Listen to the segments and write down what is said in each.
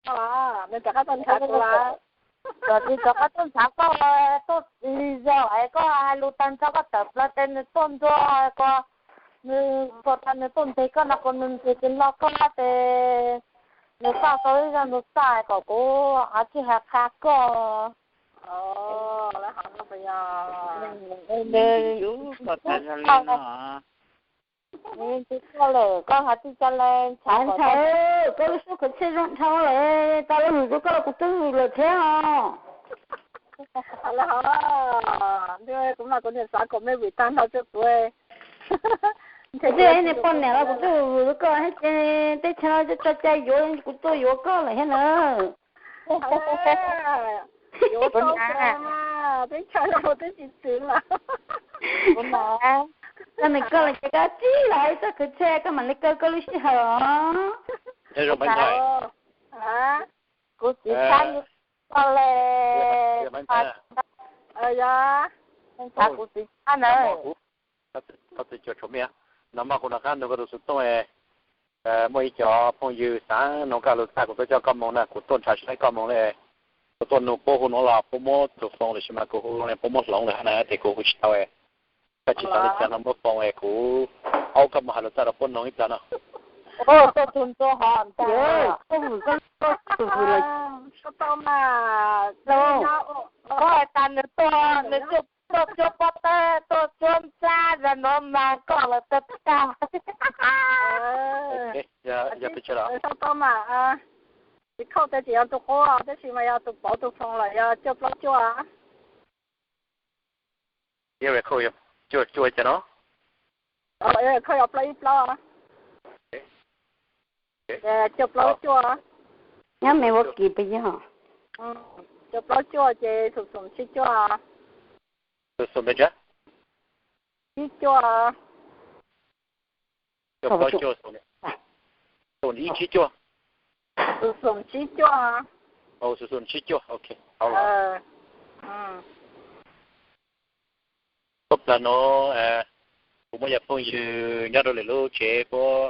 Nws rov qab tuaj ntshav kuv lawm. Kom tsis rov qab tuaj ntshav koj, tuaj tsis zoo es koj hais lus tag nrho koj tawm plaws ces nws tuaj ntua ko, nws puas tas nws tuaj ntes koj no ko nws ntes tsis hlo koj ces nws txaj tau ib zaj lus txaj kom kuv ho tsis hais qha koj. Nws tsis koj lawm koj ho tsis ca le ntshav. Ntshai, koj lub suab khav tshej zoo dhau lawm, tau lub hwm rau koj los kuv twb hwm lawm thiab os. Kuv mas kuv niam xav kom me vim tag nrho rau kuv. Kuv twb niam poj niam los kuv twb hwm rau koj thiab ces teb chaws no tso cai yuav kuv tuaj yuav koj lawm thiab na. Yuav tau, teb chaws no twb tsis txwv lawm. Kuv niam, koj niam koj los ces koj tsis los ib txoj khav tshej koj mam li kaw koj lub sij hawm os. Kuv txiv txhab li koj le, txhab kuv txiv txhab na. No mas kuv rov qab nug koj tus xov tooj, muaj ib co phooj ywg xav nug koj lus txaj kuv tuaj coj koj mus na, kuv tuaj ntshav saib koj mus li. Kuv tuaj nug puab hu no los puab muab tus foos, tiam sis mas kuv hu los puab muab hloov lawm hab na ces kuv hu tsis tau. Koj tsis xav li cas no muab foos es kuv aub koj mus hais lus txaj rau puab noog ib plag no. Koj hais tas nws tuaj, nws tuaj cuab pob tawb, tuaj cuab nplab, zag nuav mas koj lawv tag tag. Tsis khauj teb tsis yog tus quab, tab sis mas yog tus pov tus foos lawm yog cuaj plaub cuaj. Cuaj cuaj cas no? Khauj yog plaub ib plaub, cuaj plaub cuaj. Nyob me ua kis pes yog? Cuaj plaub cuaj ces xum xum tsib cuaj. Xum xum pes tsawg? Tsib cuaj. Cuaj plaub cuaj, xum ib tsib cuaj. Xum xum tsib cuaj. Xum xum tsib cuaj, ok. Tub plaws nuav kuv muaj cov phooj ywg nyob rau lwm lub tsev puab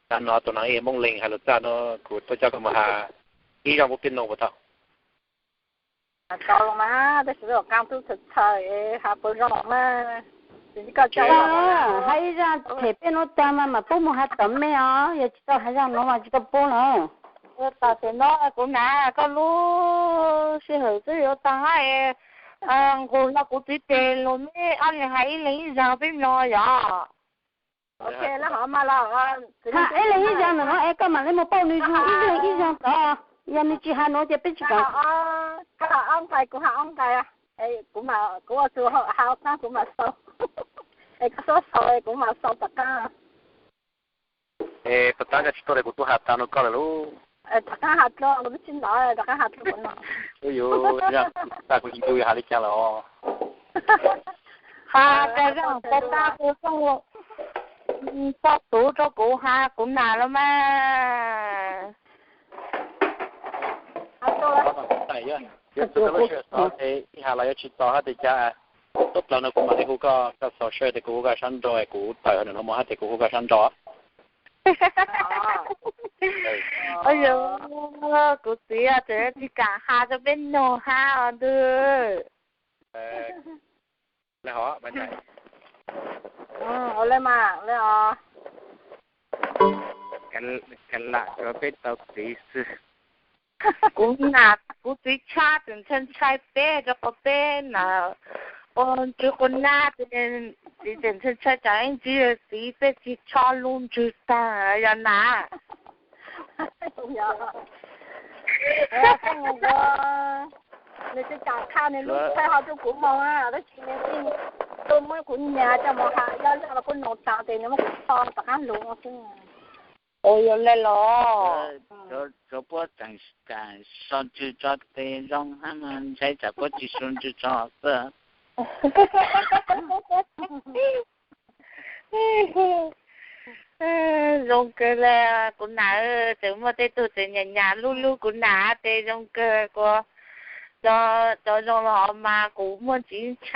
xav nov tus nam ib Moob Leeg hais lus txaj no, kuv tuaj coj koj mus has ib zaug puab pib noog puas tau? Tau mas, tab sis qaab tub txhawj txhawj, has puas zoo mas. Hais ib zaug them peb nuav tag mas mam pub mus has tom me os, yog tsis tau hais zaug nuav mas tsis tau pub lawm. Tam sim no kuv nam koj lub sij hawm twb yuav tag hab, nqus hlo kuv txiv tes lug neb ob leeg hais ib leeg ib zaug peb mloog yom. Hais ib leeg ib zaug ntawm no es koj mam li mus pauj nws zug ib leeg ib zaug tod, yog nws tsis has nuav ces peb tsis kam. Koj has ob nqai kuv has ob nqai, kuv ua tus has qaab kuv mam xaus, es koj txhob xaus kuv mam xaus tom qaab. Es puas tab koj tsis tuaj es kuv tub has tag no koj lawm lauj. Rov qaab has dlua, kuv tub tsis nov, rov qaab has dlua no. Ub, yus, tag kuv tsis ncu yus has li cas lawm os. Has tas zaj puas tab kuv txoj tuv rau kuv has kuv nam los mas. Yog txug koj lub sij hawm xaus ces ib has los yuav tsis txaus hab tes cas, tub plaws no kuv mam li hu koj, koj xaus sawv tes kuv hu koj sab nraud, kuv tawm hauv no mus hab tes kuv hu koj sab nraud. Yog, kuv txiv tseem tsis kam has rau peb noog hab os ntuj. Ua le mas, ua le os. Kav lam rua peb tau txiv xwb. Kuv nam kuv txiv tshab tseem ntshai ntshai peb rua qhov peb nam ua ntswg quas nab, txiv tseem ntshai ntshai tsam ib ntsis txiv peb tsis tshua lub ntswg tag yog nam. Nws tsis kam qha nws lub tshai ho rau kuv moog, tab sis nws tseem tuaj muab kuv nyas coj mus has ib zag los kuj noog tas tes nws muab kuv tso rov qab lug xwb. Yog le los? Tsuav puab tseem kam sau ntswg tso tes zoo hab mas ntshai tsam puab tsis sau ntswg tso xwb. Zoo kawg le, kuv nam, tseem muaj tej tug tseem nyam nyam lub lub kuv nam tes zoo kawg, kuv cov zoo los mas kuv muaj ntsis ntshai.